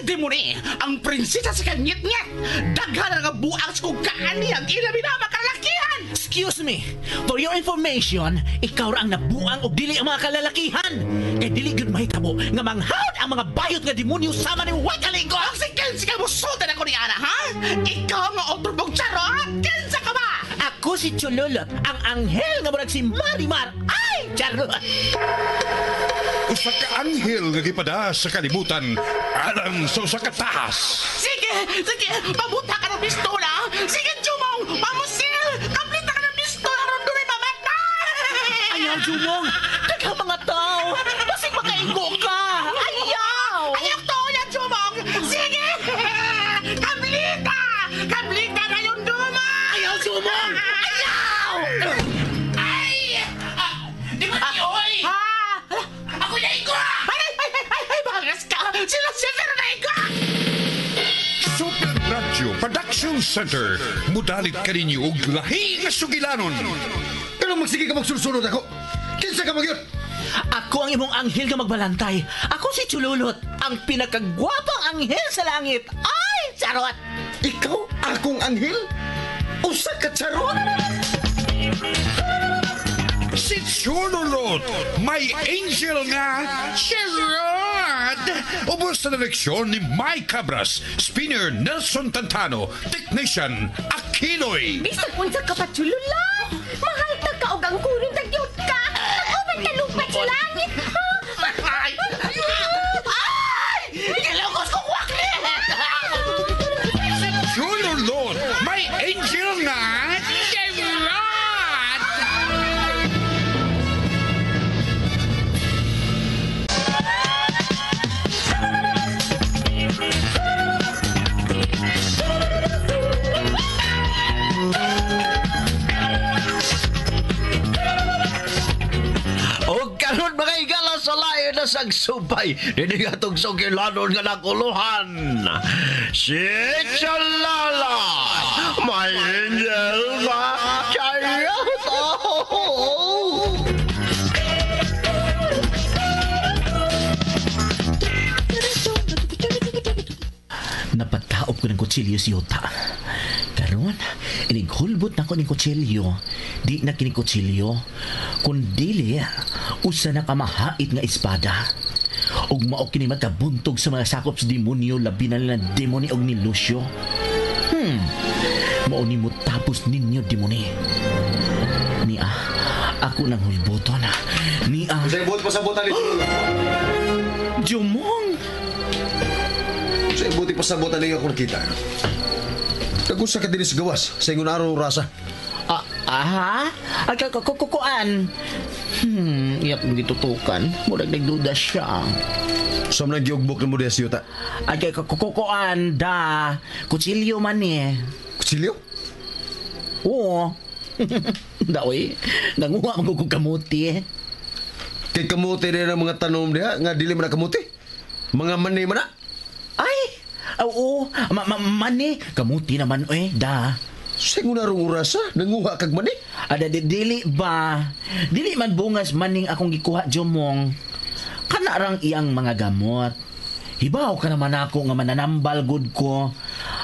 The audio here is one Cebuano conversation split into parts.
Demoni, ang prinsesa sa kanyit-nyet. Daghan nga buang sa kong kaaniyang ilabi na makalakihan. Excuse me. For your information, ikaw ra ang nabuang og dili ang mga kalalakihan. Kay dili gyud mahitabo nga manghawd ang mga bayot nga demonyo sama ni Wakalingo. Ang si Kensi ka musultan ako ni Ana, ha? Ikaw nga otrobong charot! Kinsa ka ba? Ako si Chululot, ang anghel nga murag si Marimar. Ay, charot! Usa ka anghel nga gipada sa kalibutan alang sa usa ka tahas. Sige, sige, pabuta ka ng pistola. Sige, Jumong, pamusil! Kaplita ka ng pistola, ron doon mamatay! Ayaw, Jumong! Daghang mga tao! Basig makaigo ka! Ayaw! Ayaw to, yan, Jumong! Sige! Kablita! Kablita na yung duma! Ayaw, Jumong! Ayaw! Ay! Ah, di ba oy? Ha? Ako na igo! Ay, ay, ay, ay, ay, bangas ka! Sila si na igo! Super Radio Production Center. Mudalit kaninyo og lahi nga sugilanon. Pero magsige ka magsulsunod ako. Kinsa ka magyot? Ako ang imong anghel nga magbalantay. Ako si Chululot, ang pinakagwapang anghel sa langit. Ay, charot! Ikaw akong anghel? Usa ka charot? Si Chululot, may angel nga charot! Ubos sa direksyon ni Mike Cabras, spinner Nelson Tantano, technician Aquinoy. Bisag unsa ka pa, Chululot! Mahal ta ka og ang kuron tagyot ka! Nag-uban ka lupat sa langit! Ay! Ay! Gilugos kong waklit! Si Chululot, may angel nga charot! O karon mga higala sa lain na sagsubay, dinhi atong sugilanon nga nakuluhan. Si Chalala, may angel nga charot. Oh. Napataob ko ng kutsilyo si Yota. Karon, inighulbot na ko ng kutsilyo. Di na kini kutsilyo, kun dili, usa na ka mahait nga espada. Ug mao kini magkabuntog sa mga sakop sa demonyo, labi na nila demoni og ni Lucio. Mao ni mo tapos ninyo demoni. Nia, ako nang hulboton. Nia, Usa buot pasabotan ni Chululot. Jumong! Usa buot pasabotan ni ako nakita. Kagusa ka dinhi sa gawas sa ingon araw rasa. Ah, aha? Ay, kukuan. Iyak mong gitutukan. Murag nagduda siya. So man giugbok nimo diha si Yuta. Ay, kukuan, da. Kutsilyo man eh. Kutsilyo? Oo. Daoy, nanguha mo kong kamuti eh. Kay kamuti din ang mga tanom diha nga dili man na kamuti. Mga mani man na. Ay, oo, mani. Kamuti naman eh, da. Sa ingon araw rasa nanguha kag mani. Ada di, dili ba? Dili man bungas maning akong gikuha, Jomong. Kana rang iyang mga gamot. Hibaw ka naman ako nga mananambal good ko.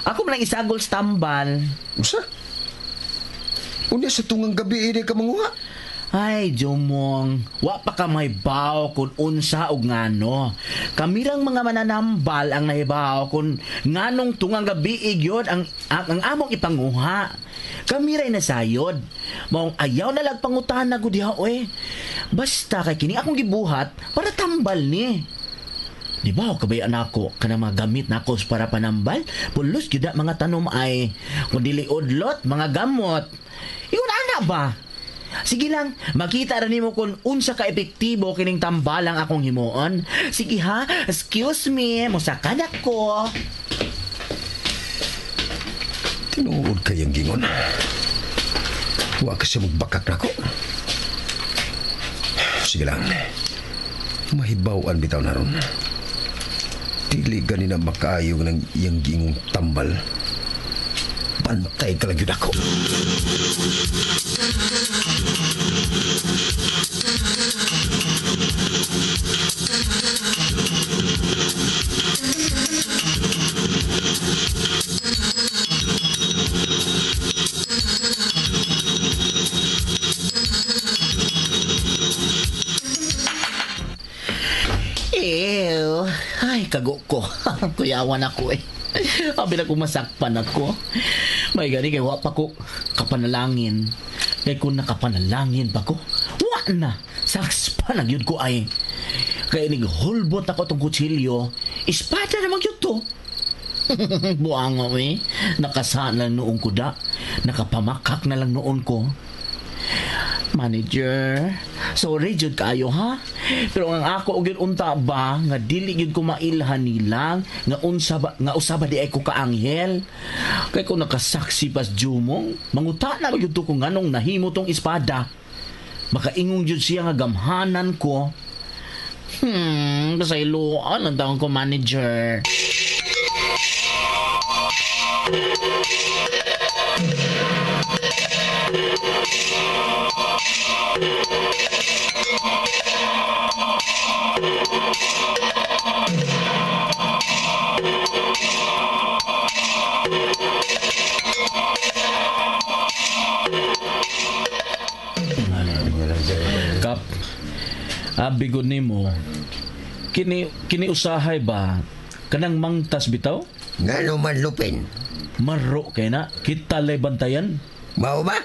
Ako man lang isagol sa tambal. Usa? Unya sa tungang gabi ini ka manguha. Ay, Jomong, wa pa ka may bao kung unsa og ngano. Kami rang mga mananambal ang nahibaw kung nganong tungang gabi gyud ang among ipanguha. Kami ray nasayod. Maong ayaw na lang pangutana gud diha oy. Basta kay kini akong gibuhat para tambal ni. Di ba kabayan nako kana mga gamit nako para panambal? Pulos gyud na mga tanom ay kung dili udlot mga gamot. Ingon ana ba? Sige lang, makita ra nimo kung unsa ka epektibo kining tambalang akong himuon. Sige ha, excuse me, mosaka na ko. Tinuod kayang gingon. Wa kasi magbakak nako. Sige lang. Mahibaw-an bitaw na ron. Dili gani na makaayo ng iyang gingong tambal. Bantay ka lang yun ako. Ew. Ay, kago ko. Kuyawan ako eh. Abi na kung masakpan ako. May gani kay wa pa ko kapanalangin. Kay kung nakapanalangin pa ko, wa na. Sakspan ang yun ko ay. Kay nighulbot ako tong kutsilyo, espada naman yun to. Buango eh. Nakasaan lang noon ko da. Nakapamakak na lang noon ko. Manager, sorry jud kaayo ha. Pero ang ako og unta ba nga dili gyud ko mailhan nila nga unsa ba nga usaba di ay ko kaanghel. Kay kung nakasaksi pas Jumong, manguta na gyud to kung nganong nahimo tong espada. Makaingong jud siya nga gamhanan ko. Basta iluan ang taong ko, manager. Kap, abi gud nimo. Kini usahay ba kanang mangtas bitaw? Ngano man Lupin? Maro kay na kita lay bantayan. Mao ba?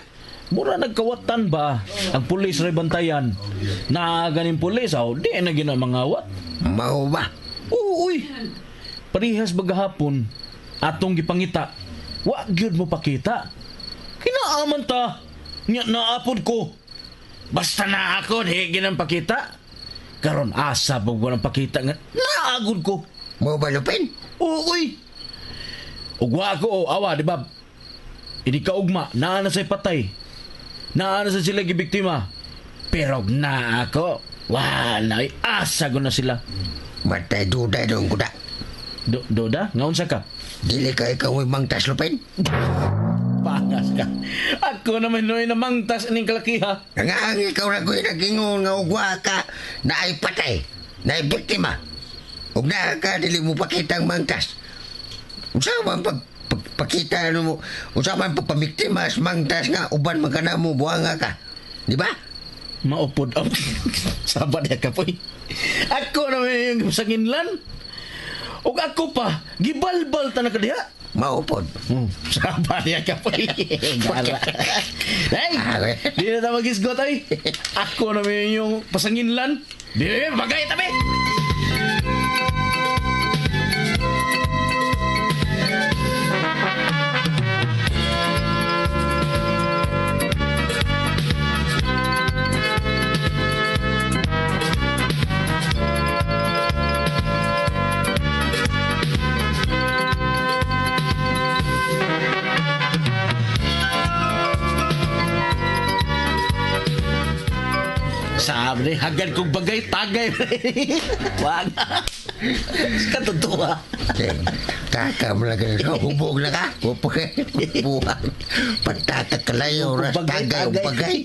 Mura nagkawatan ba ang pulis ray bantayan. Naa ganing pulis aw di na gina mangawat. Mao ba? Uy. Parihas ba gahapon atong gipangita. Wa gyud mo pakita. Kinaaman ta. Nya naapod ko. Basta na ako di ginang pakita. Karon asa ba walang pakita nga naagod ko. Mao ba Lupin? Uy. Ug wa ako awa di ba? Ini kaugma naa na say patay. Naa na sa sila gibiktima. Pero na ako, wala ay asa ko na sila. Matay duday doon ko da. Doda, nga unsa ka? Dili ka ikaw may mangtas Lupin? Pangas ka. Ako naman noy na mangtas ining kalakiha. Nga ang ikaw na ko'y nagingon nga ugwa ka na ay patay, na ay biktima. Ug naa ka dili mo pakita ang mangtas. Unsa man pagpakita mo, unsa man pagpamiktima sa mangtas nga uban man ka na mo buhanga ka. Di ba? Maupod up. Sabad ya ka poy. Ako naman yung sanginlan. Ug ako pa, gibalbal ta na ka diha. Maupod. Sabad ya ka poy. Gara. Hey, di na ta magisgot ay. Ako naman yung pasanginlan. Di na bagay tabi. Sabi, hagad kong bagay, tagay. Wag. Katutuwa. Taka mo lang ganun. Hubog na ka. Buwan. Pagtaka kalayo, ras tagay, bagay.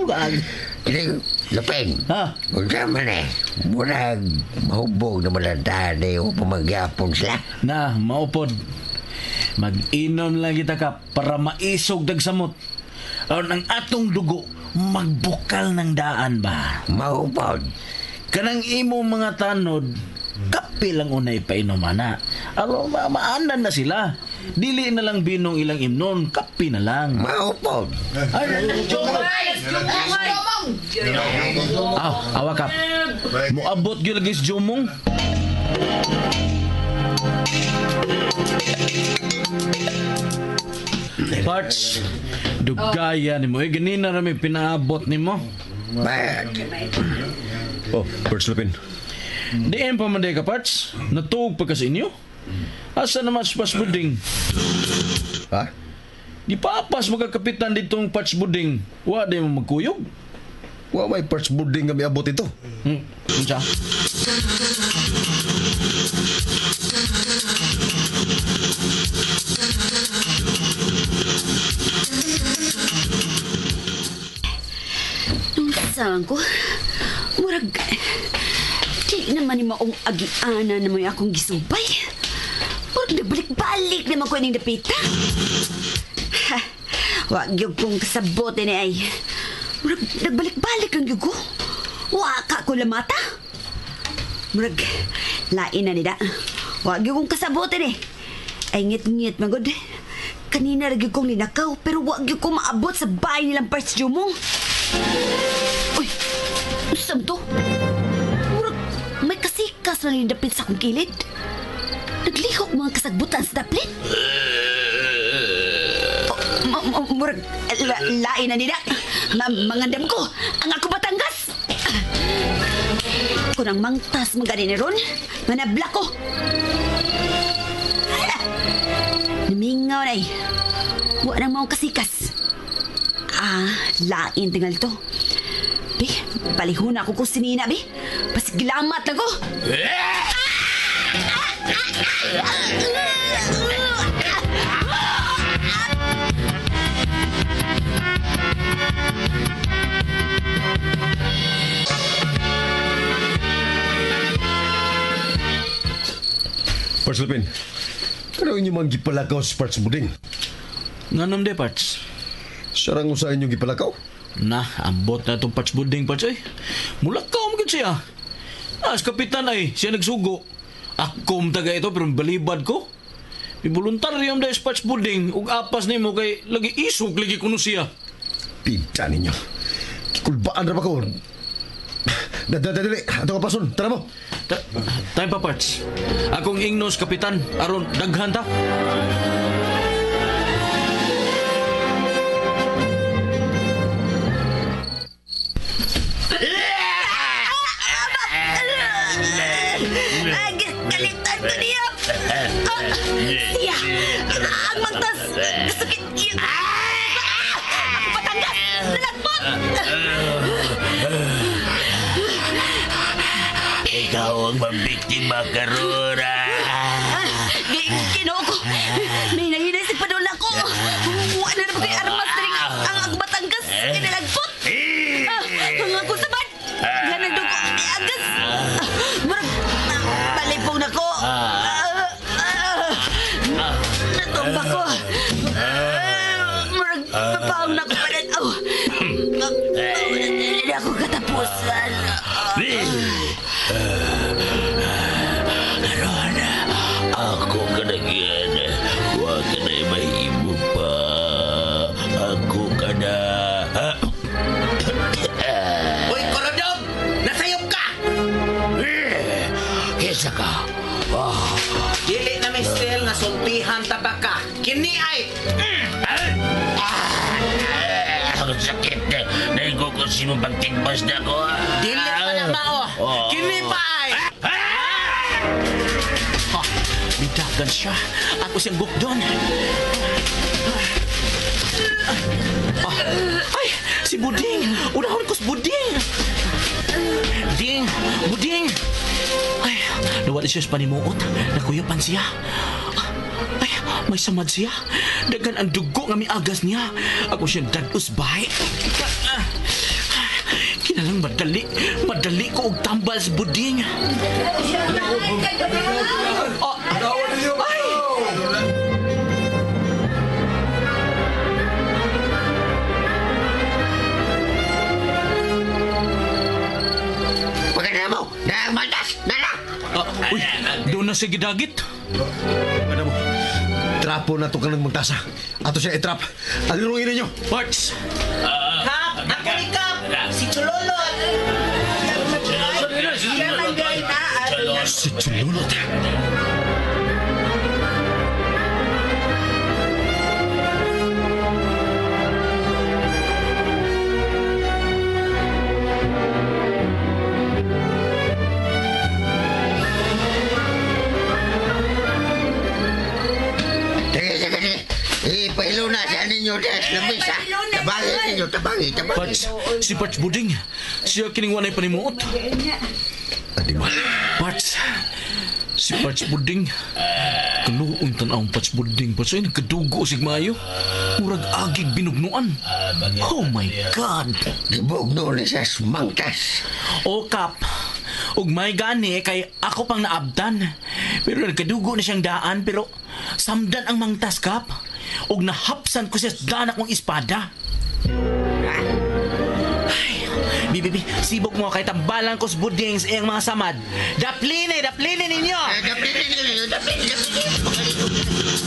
Wag. Kini, Lupin. Ha? Unsa man eh. Murag, mahubog na malantahan eh. O pamagyapon sila. Na, maupod. Mag-inom lang kita ka para maisog dagsamot. Aron ang atong dugo, magbukal ng daan ba? Maupod. Kanang imo mga tanod, kape lang unay painom ana. Aron maanan na sila. Dili na lang binong ilang imnon, kape na lang. Maupod. Aw, awa kap. Moabot gyud lagi si Jumong. Parts, dugaya nimo. Eh, ganina rami pinaabot nimo. Oh, Parts Lupin. Diin pa man ka, Parts. Natuog pa ka sa inyo. Asa naman si Parts Buding? Ha? Di papas magkakapitan ditong Parts Buding. Wa di mo magkuyog. Wa may Parts Buding nga miabot ito. Unsa? Saan ko? Murag, di naman ni maong agiana na may akong gisubay. Murag nagbalik-balik naman ko ining dapita. Ha, wag yung kong kasabot ni ay. Murag nagbalik-balik ang yugo. Wa ka ko lamata. Murag, lain na nila. Wag yung kong kasabotin eh. Ay ngit-ngit magod. Kanina lagi kong ninakaw pero wag yung kong maabot sa bahay nilang Parts Jumong. Uy, saan to? Murag, may kasikas na nindapit sa akong kilid. Naglihok mga kasagbutan sa daplin. Oh, murag, lain na nila. Mangandam ko, ang ako Batangas. Kung ang mangtas magani ni Ron, manabla ko. Namingaw na eh. Wa nang maong kasikas. Ah, lain tingal to. Bi, palihon ako ko sinina, bi. Pasiglamat lang ko. Parts Lupin, ano inyo mang gipalakaw sa Parts Buding? Nganom de, Parts? Sarang sa inyong gipalakaw? Na, ambot na itong Parts Buding, Parts, eh. Mulakaw mo siya. As kapitan ay, siya nagsugo. Akom taga ito, pero balibad ko. Ibuluntaryo ang dahil sa Parts Buding, ug apas nimo kay lagi isog lagi kuno siya. Pita ninyo. Kikulbaan ra ba ko? Dali. Ato ka pason. Tara mo. Time pa, Parts. Akong ingnos, kapitan. Aron, daghan ta. Kalitan ko niya. Siya. Ang mangtas. Sakit iya. Ako Batangas. Nalagpot. Ikaw ang mabiktima karon. Ginoo ko. May nahinay si Padula ko. Wala na ba kayo armas na rin ang ako Batangas. Kinalagpot. Ang ako sabad. Ganang dugo. Agas. Murag, palipong na ko. Natumba ko. Murag, papaong na ko pa rin. Oh. Hindi ako katapusan. Karon, ako ka na yan. Huwag ka na mahimo pa. Ako ka na. Uy, Korodog! Nasayop ka! Kesa ka. Dili na may sel nga sultihan ta ka. Kini ay... Ang sakit. Naigo ko sino pagtigbas na ko. Dili pa na mao. Kini pa ay... Ha, bidagan siya. Ako siyang gukdon. Ay, si Buding. Unahon ko si Buding. Ding, Buding. Ay, nawala siya sa panimuot. Nakuyapan siya. Ay, may samad siya. Dagan ang dugo nga miagas niya. Ako siyang dadus bahay. Kinalang madali. Madali ko og tambal sa Buding. Ay! Pagkana mo, naang mantas, nana! Uy, doon na siya gidagit. Ano mo? Trapo na to ka ng magtasa. Ato siya itrap. Alirungin ninyo. Parts! Kap! Ako ni Kap! Si Chulolot! Si Chululot. Sige. Ipailo na sa ninyo des lamisa. Tabangin ninyo, tabangi, tabangi. Parts, si Parts Buding. Siya kining wanay panimuot. Animal. Parts, si Parts Buding. Kaluong tan-awang Parts Buding. Parts, ay nagkadugo sig maayo. Murag agig binugnuan. Oh my God! Gibugno ni sa mangtas. O kap, ug may gani kay ako pang naabtan. Pero nagkadugo na siyang daan pero samdan ang mangtas kap. Ug nahapsan ko siya sa daan akong espada. Ay, Bi, sibog mo kay tambalan ko sa buding sa iyang mga samad. Dapline, dapline ninyo! Dapline ninyo, dapline, dapline.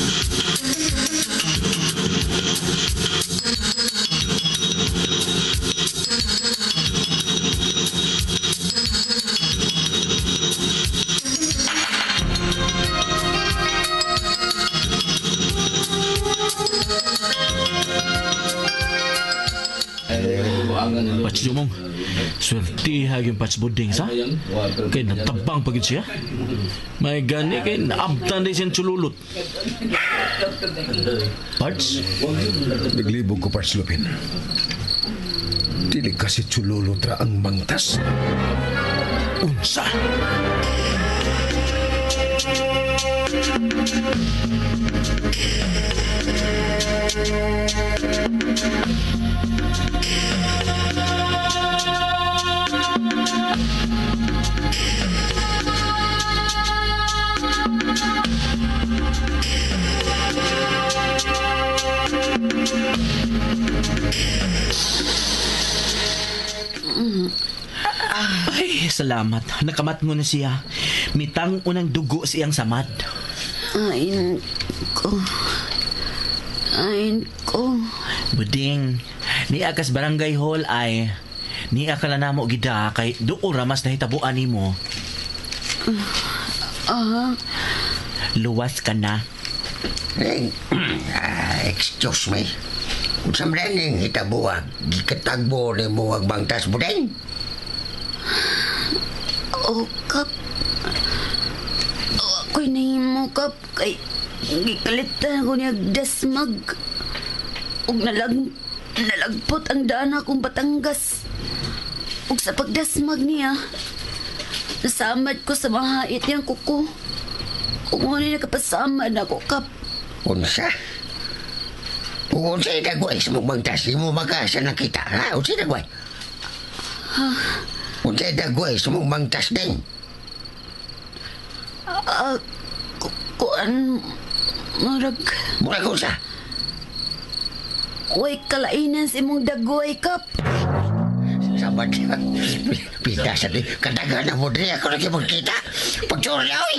Pats Jumong, swertiha yung Pats Buding sa? Kay natabang pagid siya. May gani kay naabtan din siyang tsululot. Parts? Naglibog ko, Parts Lupin. Dili kasi chululot ra ang mangtas. Unsa? Ay, salamat. Nakamat mo na siya. Mitang unang dugo sa iyang samad. Ay, ko. Ay, ko. Buding, niya kas barangay hall ay niya ka na namo gida kay duo ra mas nahitabuan nimo. Ah, Luwas ka na. Ning, excuse me. Unsa man ning hitabuang gikatagbo nimo ang bangtas buding? Oh, Kap. Oh, ako'y nahimo, Kap. Kay gikalitan ko niya dasmag. Ug nalagpot ang daan akong Batangas. Ug sa pagdasmag niya, nasamad ko sa mahait niyang kuko. Ug mo ni nakapasamad ako, Kap. Unsa? Unsa dagway sa mong bangtas imo makasa nakita, ha? Unsa dagway? Unsa dagway sa mong bangtas ding? Kuan, murag, Murag unsa? way kalainan sa imong dagway, Kap. Samad. Pita sa di. Kadagan na mo diri ako lagi magkita. Pagtsura oy.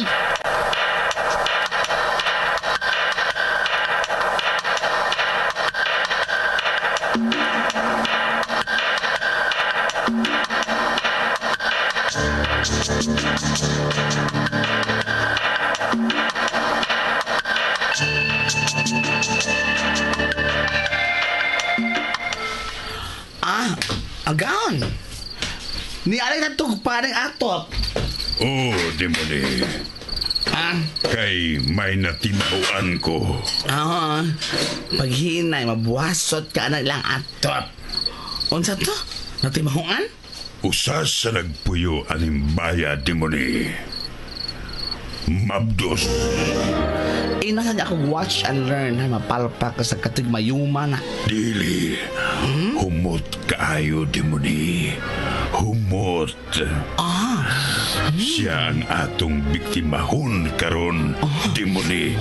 Ah, agaon. Ni alay na tugpa ng atop. Oh, demone. Ah, Kay may natimahuan ko. ah, paghinay, mabuwasot ka na lang atop. Unsa to? Natimahuan? Usa sa nagpuyo aning baya, demone. Mabdos. Ina sa ako watch and learn ha, mapalpak ka sa katig mayuma na. Dili. Humot kaayo, demone. Humot. Ah. Siya ang atong biktimahon karon, demone.